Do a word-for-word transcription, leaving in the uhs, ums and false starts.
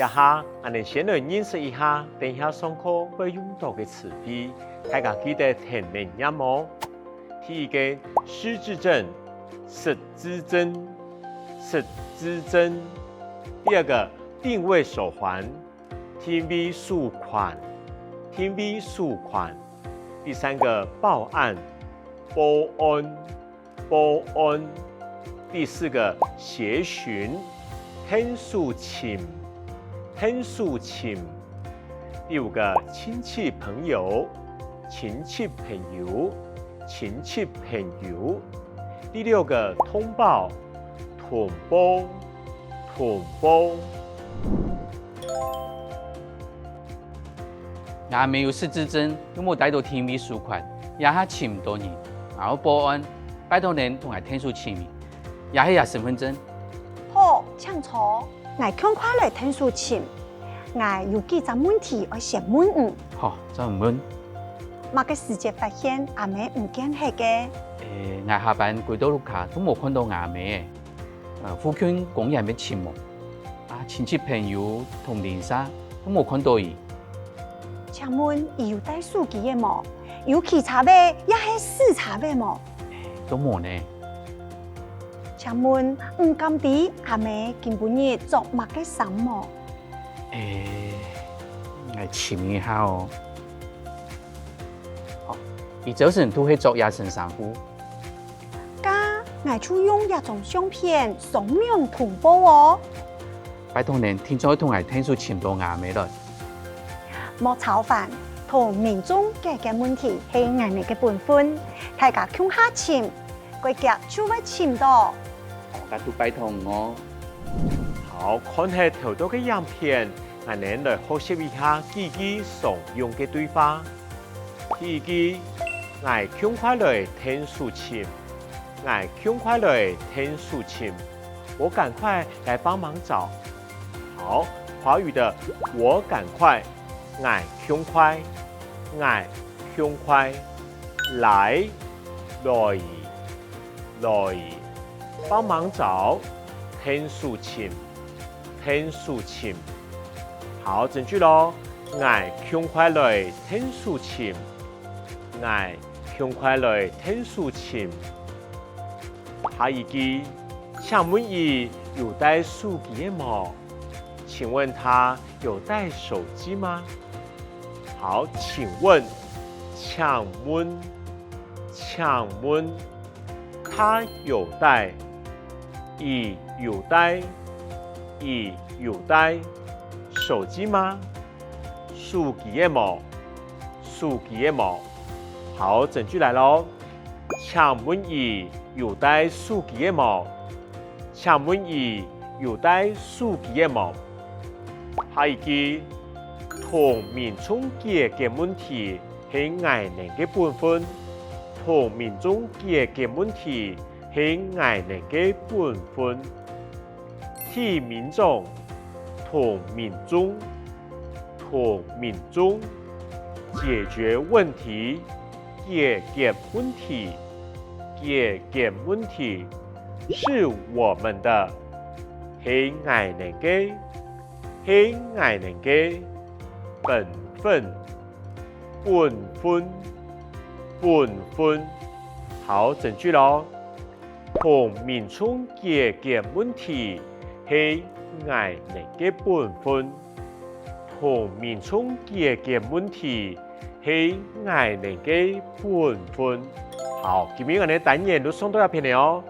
這下，𠊎等先來認識一下等一下上課會用到个詞彙，大家記得跈等唸哦。第一個，失智症，失智症，失智症。第二個，定位手環，定位手環，定位手環。第三個，報案，報案， 報案。第四個，協尋，𢯭手尋，𢯭手尋。第五個，親戚朋友，親戚朋友，親戚朋友。第六個，通報，通報，通報。 吾姆有失智症，又無帶著定位手環，這下尋毋著人，𠊎愛報案，拜託你同𠊎𢯭手尋，也係這身份證。好，請坐，𠊎共下來𢯭手尋。𠊎有幾隻問題愛先問你。好，做你問。麼个時節發現阿姆毋見忒个？欸，𠊎下班歸到屋下都無看著吾姆欸。 呃，附近公園也尋無，啊，親戚朋友同鄰舍都無看著佢。請問佢有帶手機仔無？有騎車仔也係駛車仔無？都無呢。請問你敢知阿姆今晡日著麼个衫無？欸，𠊎尋一下哦。好，佢朝晨都係著這身衫褲。 該𠊎就用這張相片上網通報哦。拜託你，定著愛同𠊎𢯭手尋著吾姆來。莫操煩，同民眾解決問題係𠊎等个本分，大家共下尋，過遽就會尋著。該就拜託你哦。好，看忒頭到个影片，𠊎等來學習一下幾句常用个對話。 第一句，𠊎共下來𢯭手尋，𠊎共下來𢯭手尋，我趕快來幫忙找。好，華語的我趕快，𠊎共快，𠊎共快，來，來，來，幫忙找，𢯭手尋， 𢯭手尋。好，整句囉，𠊎共快來𢯭手尋，𠊎共快來𢯭手尋。下一句，請問佢有帶手機仔無？請問他有帶手機嗎？好，請問，請問，請問， 他有帶，佢有帶，佢有帶，手機嗎？手機仔無，手機仔無。好，整句來囉。請問佢有帶手機仔無？請問佢有帶手機仔無？下一句，同民眾解決問題 係𠊎等个本分，同民眾解決問題係𠊎等个本分。替民眾，同民眾，同民眾，解決問題，解決問題，解決問題，是我們的，係𠊎等个，係𠊎等个，本分。 本分，本分。好，整句囉。同民眾解決問題係𠊎等个本分。同民眾解決問題係𠊎等个本分。好，今晡日𠊎等个單元就上到這片了哦。